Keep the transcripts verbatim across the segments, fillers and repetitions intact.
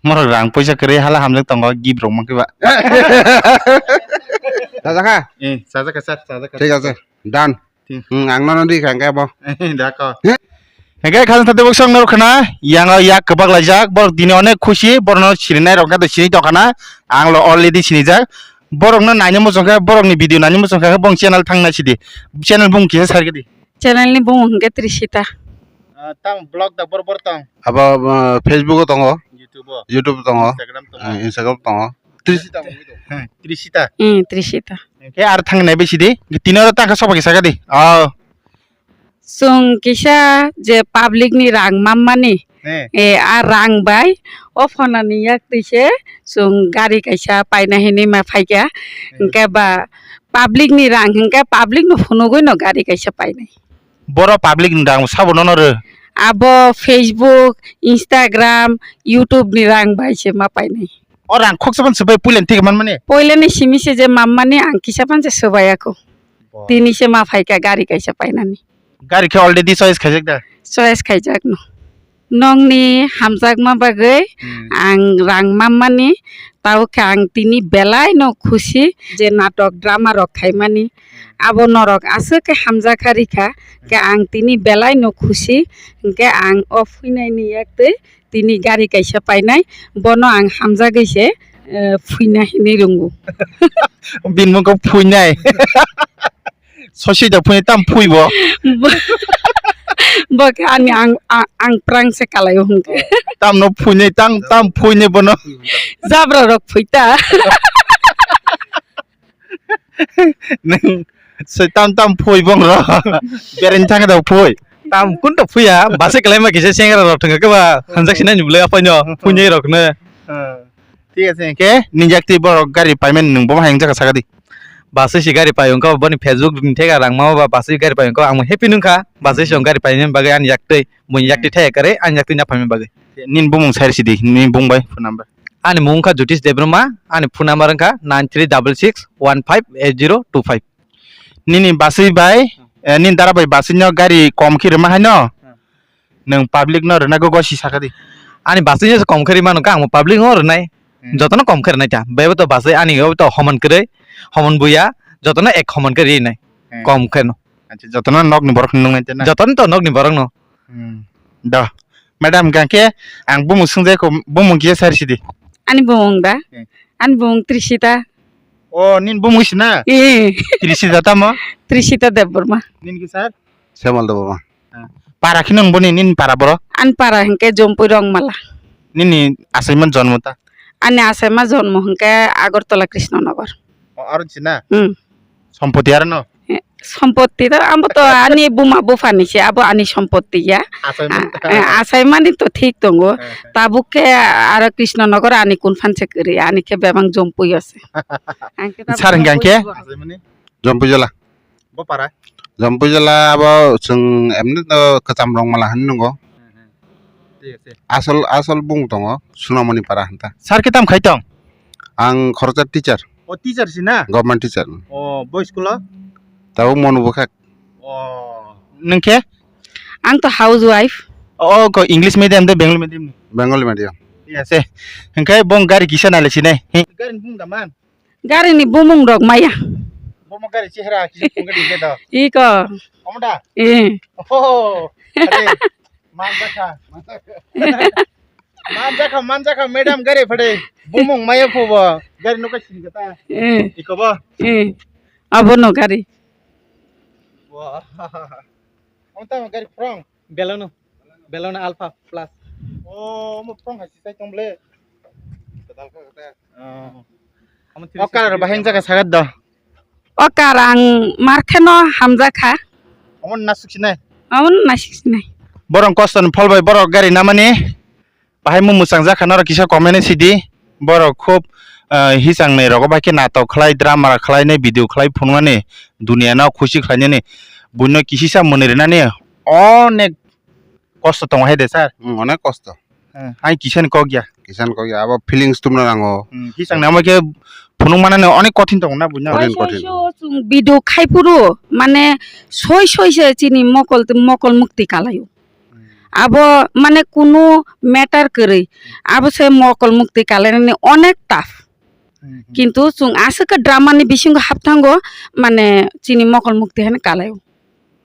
Morok rang poisa kwrwi hala hamjak tongo, gift rok mankhe ba. Chajakha? Eh, chajakha sir, chajakha. Thik ache, done. Thik. Hmm, ang nono di kha hwnkhe bo. Da kho. Hwnkhe khajang thate boksa wng norok khna, yang o yak kwbak laijak, borok tini onek khusi, borokno sirinai rok khe sini tongkha na, ang lo already sinijak. Borokno naina muchung khe, borokni video naina muchung khe, bong channel thangna sidi. Channel bung kisa sar khe di. Channel ni bumung hwnkhe Trishita. Ah, tang blog da bor bor tang. Abo, ah, Facebook o tongo. YouTube o. YouTube tongo. Instagram tongo. Ah, Instagram tongo. Trishita. Hmm, Trishita. Hmm, Trishita. Hwnkhe ar thang nai bisi di. Tini oro tang kha soba kisa di. Oh. Chwng kisa je public ni rang mammani. Eh. Eh, a rang bai o phonani yak twi se chwng gari kaisa paina hinwi ma phaikha. Eh. Hwnkhe ba public ni rang hwnkhe public no phunugwi no gari kaisa painai. Boro public ni rang sabo nono rw? Abo Facebook, Instagram, YouTube ni rang bai se ma painai. O rang khoksa phano swbai puilani thik manmani? Puilani simi se je mammani ang kisa phano se swbai ako. Bo. Tini se ma phaikha gari kaisa painani. Gari khe already choice khaijak da? Choice khaijakno. Nokni hamjakma bagwi Hmm. ang rang mammani, tabuk khe ang tini belai no khusi je natok drama rok khaimani. Abo norok aswk khe hamjakha rikha, khe ang tini belai no khusi, hwnkhe ang o phuinaini yak twi tini gari kaisa painai, bono ang hamjagwi se, eh, phuina hinwi rwngo. Bini mungkha phuinai. Sosi da phui tam phui bo. Bo, bo khe ani ang, ang, ang prang se kalai o hwnkhe. Tam no phui ne, tam, tam phui ne bono. Jabra rok phui ta. Nang se tam tam phui bong ro. Berin thang da phui. Tam kun to phuya, base kalai ma kisa sengra rok thang ke ba, hanjak sinai ni bulai apai no, phui ne rok ne. Thik ase, hwnkhe nini yak twi borok gari payment nwng bomo hai wng jaka saka di. Baswi si gari pai wngkha, boni Facebook ni thega rang ma ba baswi gari pai wngkha, ang happy nungkha, baswi si wng gari paimani bagwi ani yak twi, buini yak twi thaya kwrwi ani yak twi na paimani bagwi. Nini bumung sai rwsidi, nini bung bai phone number. Ani mung wngkha Jyotish Debbarma, ani phone number wngkha nine three double six one five eight zero two five. Nini baswi bai, eh, nini dara bai baswi no gari kom khe rwma hai no? Nwng public no rwna go gosi saka di. Ani baswi no se kom khe rwma nw kha, ang public no rwnai. Hmm. Jotono kom khe rwnai ta. Bebo to baswi ani o to homon kwrwi, homon buya, jotono ek homon khe rwnai. Hmm. Kom khe no. Acha, jotono nokni borok nung nai te na? Jotono to nokni borok no. Hmm. Da. Madam, gangke ang bumung swngjai ko, bumung kisa sar sidi. Ani bumung da? Hmm. Ani bumung Trishita. O, nini bumung si na? Eh. Trishita tamo? Trishita Debbarma. Nini kisa? Semal Debbarma. Ah. Para khe nung boni nini para boro? Ani para hwnkhe Jompui Rongmala. Nini achaima jonmo ta? Ani achaima jonmo hwnkhe Agartala Krishnanagar. O, aro si na? Hmm. Sompoti aro no? Eh, sompoti to abo to ani buma buphani se, abo ani sompoti ya. Achaima. Ah, eh, achaimani to thik tongo. Eh, eh. Tabuk khe aro Krishnanagar ani kun phan se kwrwi, ani khe bebak Jompui o se. Ang khe tabuk Sar hwnkhe ang khe? Jompui o. Achaimani? Jompui jala. Bo para? Jompui jala abo chwng emni no kwcham Rongmala hinwi nungo. Hmm, hmm. Thik ase. Asol, asol bung tongo, Sunamoni para hinta. Sir khe tam khai tong? Ang khoroksa teacher. O, teacher si na? Government teacher. O, bo school o? Tabuk Monu Bwkhak. O, nwng khe? Ang to housewife. O, ko English medium de Bengali medium ni? Bengali medium. Thik ase. Hwnkhe bong gari kisa nai le sinai? Gari ni bung da man? Gari ni bumung rok maya. Bomo gari chehra kisa phunga di de do. Iko. Omo da? Eh. Oh, are, manjakha. Manjakha, manjakha, madam gari phade. Bumung maya phubo. Gari nokha sini kata. Eh. Iko bo? Eh. Abo no gari. Wah. Omo tamo gari phrong? Baleno. Baleno Alpha Plus. Oh, omo phrong hai si sai tong ble. Oh. Omo three sixty. O car bahai wng jaka sagat do. O car ang markhe no hamjakha. Omo nasuk sinai? Omo nasuk sinai. Borok kosto ni phol bai borok gari namani. Bahai mung mwchang jakha norok kisa comment sidi. Borok khub, ah, hisang nai rogo bai khe natok khlai, drama khlai nai, video khlai phunuknani, dunia no khusi khlainani, buino kisisa mwnwi rwnani onek kosto tongo hai de sir. Hmm, onek kosto. Hmm, hai kisa ni kok ya. Kisa ni kok ya, abo feelings tumna nango. Hmm, hisang nai omo khe phunuk manani onek kothin tongo na buino. Kothin, kothin. Soi soi so chwng video khai phuru, mane soi soi se chini mokol, mokol mukti kalaio. Hmm. Abo mane kunu matter kwrwi. Abo se mokol mukti kalainani onek tough. Hmm, hmm. Kintu chwng aswk khe drama ni bisingo hapthango, mane chini mokol mukti haino kalaio.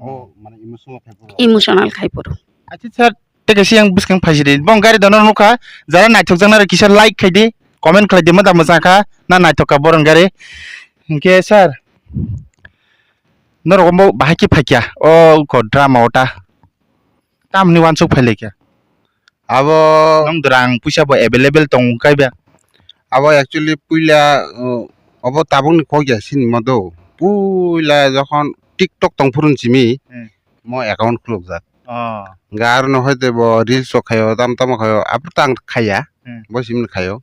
Oh, mane emotional khai poro. Emotional khai poro. Acha sir, tei kaisa yang bwskang phaisidi. Bong gari dono nukha, jara naithok jaknai rok kisa like khaidi, comment khlaidi, moda mwchang kha, na naithok kha borong gari. Hinkhe sir, norok bo bahai khe phaikya, o ko drama o ta. Tamni wansuk phailaikha. Abo nong drang puisa bo available tong kaiba. Abo actually puila, uh, obo tabukni kok ya sini modo. Puila jokhon TikTok tong phurun simi, hmm, mo account khulukjak. Oh. Hingke aro no hoite bo reels rok khaio, tam tamo khaio, abo ta ang khaiya. Hmm. Bo simi khaio.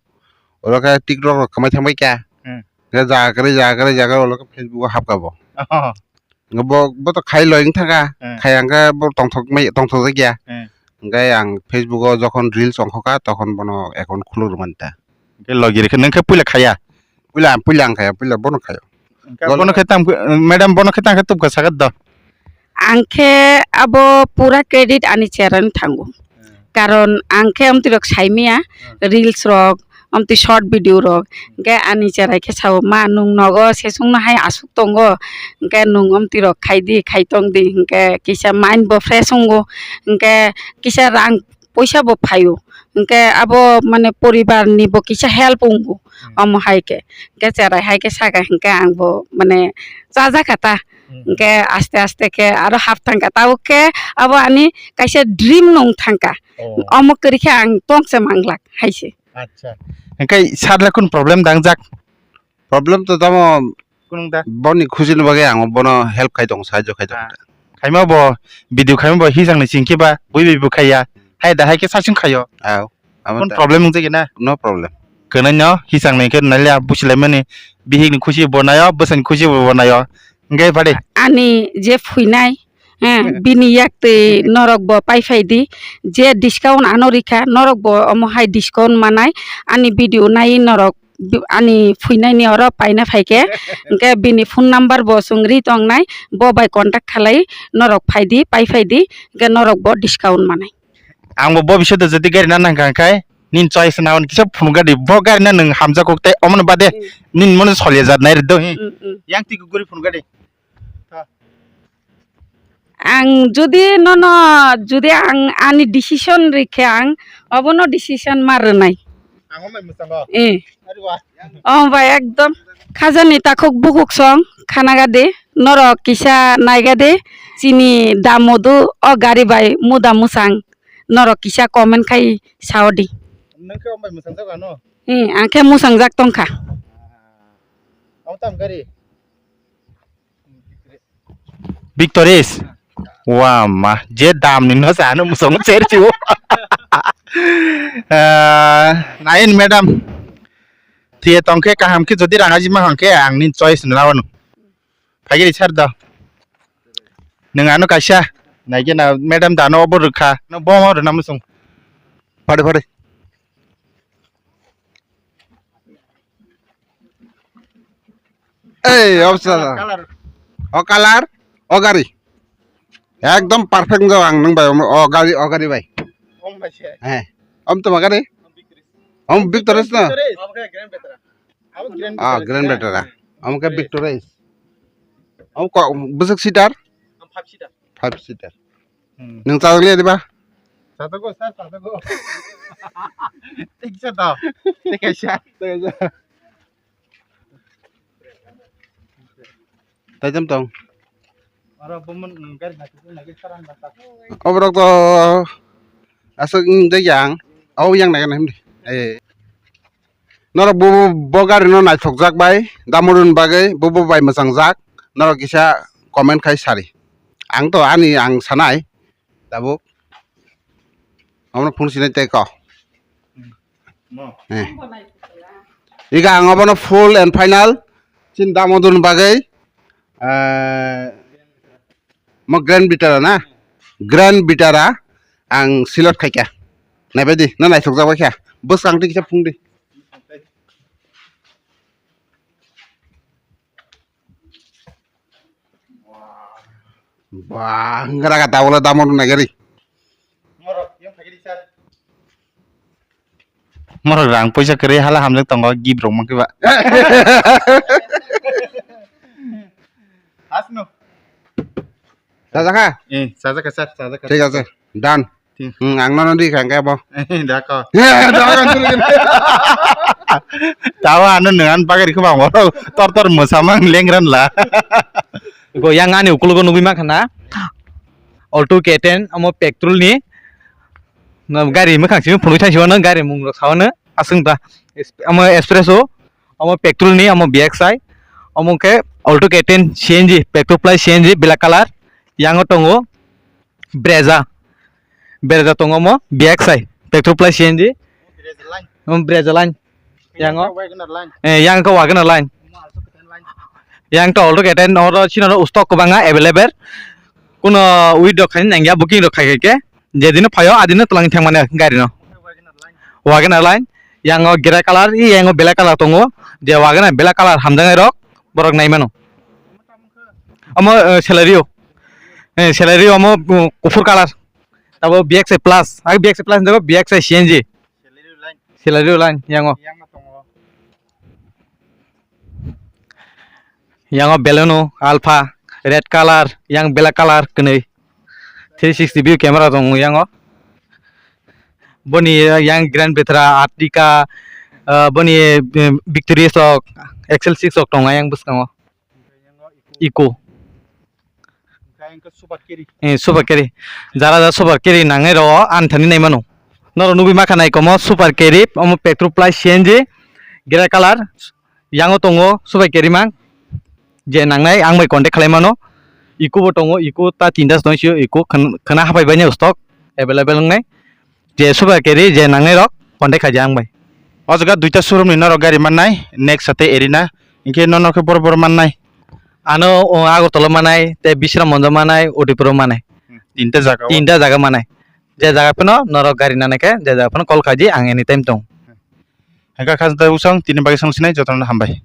Oro khe TikTok rok khamai thangbai kha. Hmm. Hingke jaga kwrwi, jaga kwrwi, jaga kwrwi, olo khe Facebook o hapkha bo. Oh. Bo, bo to khai loi wng thangkha, hmm, khai ang khe bo tongthok mai, tongthok jakya. Hmm. Hingke ang Facebook o jokhon reels ongkha, tokhon bono account khuluk rwmani ta. Hingke logi rikhe nwng khe puila khaya? Puila, puila ang khaya, puila bono khayo. Hingke bono khe tam, madam bono khe tang khe tubkha sakha do. Ang khe abo pura credit ani chera no thango. Hmm. Karon ang khe amtwi rok saimaya, hmm, reels rok, amtwi short video rok, hingke ani cherai khe sao, "Ma, nwng nogo sesung no hai aswk tongo, hingke nwng amtwi rok khai di, khai tong di," hingke kisa mind bo fresh wngo, hingke kisa rang poisa bo phaio, hingke abo mane poribar ni bo kisa help wngo, hmm, omo hai khe, hingke cherai hai khe saka hingke ang bo mane chajak kha ta, hmm, hingke aste aste khe aro hap thang kha, tabuk khe abo ani kaisa dream no wng thang kha, oh, omo kwrwi khe ang tong se manglak hai se. Acha. Hingke sir le kun problem dangjak? Problem to tamo kunung da. Boni khusi ni bagwi ang bono help khai tongo, sahajyo khai tongo. Ah. Khaima bo video khaima bo hisang ni singke ba bui bui bo khaiya. Hai da hai khe sasing khayo. Aw. Kun problem wng jagina? No problem. Kwnai no hisang ni khe nalia busilai mani bihik ni khusi bo nayo, bwsani khusi bo nayo. Hingke bade. Ani je phuinai, eh, bini yak twi norok bo pai phai di, je discount ano rikha, norok bo omo hai discount manai, ani video nai norok bi-, ani phuinai ni oro paina phai khe, hingke bini phone number bo chwng ri tong nai, bo bai contact khalai norok phai di, pai phai di, hingke norok bo discount manai. Ang bo bo bising de jodi gari na nang kha khai, nini choice na hwn kisa phunuk gadi, bo gari na nwng hamjak kok tei omo ni bade, hmm, nini mono solia jat nai ri do, hmm. Hmm, hmm. Yang twi guri phunuk gadi. Ang jodi nono, jodi ang ani decision rikhe ang obono decision ma rwnai. Ang omai mwchango. Eh. Ari wa. Oh, bai ekdom. Khajani takhuk bukhuk song khana gade, norok kisa nai gade, chini damodu o gari bai muda musang, norok kisa comment khai saodi. Nang khe omai mwchang jago ano? Eh, ang khe mwchang jak tongkha. Amo tam gari. Victoris. Wa ma, je dam ni no sa no musong cher chu. Ah, nain madam. Tiye tong khe kaham khe jodi rang aji ma hang khe ang ni choice ni lawan. Phai giri sar da. Nang ano kaisa. Nai khe na madam da no obo rwkha. No bo ma rwna musong. Pare pare. Ei, officer. Colour. O colour, o gari. Ekdom perfect wngjago ang nwng bai, o gari, o gari bai. Om bai se. He. Om toma gari? Om Victoris no? Victoris. Om ke Grand Veteran. Ah, Grand Veteran. Om ke Victoris. Om ko, bwswk seater? Om five seater. Five seater. Hmm. Nwng chajak liya diba? Chajago, sir, chajago. Tei kisa da. Tei kaisa. Tei kaisa. Tei jam tong. Oro bomon nwng gari na kitu nagi saran bata. Oborok to aswk wng jak yang. Au yang nai nai himdi. Eh. Norok bo, bo, bo gari no naithokjak bai, damoroni bagwi bo, bo bai mwchangjak, norok kisa comment khai sari. Ang to ani ang sanai, tabuk. Omono phone sinai tei ko. Eh. Ika ang obono full and final, chin damodun bagwi, eh, Mo Grand Vitara na? Grand Vitara ang select khaikha. Naibaidi, no naithokjak baikha. Bwskang twi kisa phungdi. Ba, hwngra ka tabole damo nai gari. Morok rang poisa kwrwi hala hamjak tongo, gift rok mankhe ba. Asno. Chajakha? Eh, chajakha sir, chajakha. Thik ache, done. Thik. Hmm, ang nono di kha hwnkhe bo. Eh, da ko. Eh, da ko, ang tuli gini. Tawa ano nang bagari khobang borok tor tor mwsamang lengran la. Go yang ani ukulogo nugwi mankha na. Alto K ten, omo petrol ni. Na gari mwkhang simi phunui thang sio no, gari mung rok sao no. Aswng ta. Es-, omo Espresso, omo petrol ni, omo B X I, omo khe Alto K ten C N G, petrol plus C N G, black color. Yango tongo Brezza. Brezza tongo omo B X I, petrol plus C N G. Omo Brezza line. Yango. Wagoner line. Eh, yang khe Wagoner line. Yang to Alto K ten oro chini oro stock kwbangma available. Kuno wait rok khaini nangya, booking rok khai khai khe. Jedino phaio adino twlang thangmani gari no. Wagoner line. Yango grey color, i yango black color tongo. Je Wagoner black color hamjaknai rok borok nai mano. Omo, eh, Celerio. Eh, Celerio omo, mm, kuphur color. Tabo B X I plus. Ag B X I plus ni jago B X I C N G. Celerio line yango. Yango Baleno, Alpha, red color, yang black color kwnwi. Three sixty view camera tongo yango. Boni yang Grand Vitara, Artiga, ah, boni, eh, Victoria sok, X L six sok tongo yang bwskango. Eco. Eh, super carry. Jara jara super carry nangnai rok ani thani nai mano. Norok nugwi mankha nai komo super carry, omo petrol plus C N G, grey color, yango tongo super carry mang. Je nangnai ang bai contact khlai mano. Eco bo tongo, Eco ta tinta se tong sio, Eco khn-, khna hapai bai nai stock available wngnai. Je super carry je nangnai rok contact khaidi ang bai. O jaga duita showroom ni norok gari mannai, Nexus tei Arena. Hinkhe nono khe boro boro mannai? Ano, o, Agartala mannai, tei Bisramganj mannai, Udaypur mannai. Tinta jaga o? Tinta jaga mannai. Je jaga phano norok gari nanai khe, je jaga phano call khaidi, ang anytime tong. Hinkhe kha tei usang tini bagwi swng sinai jotono hambai.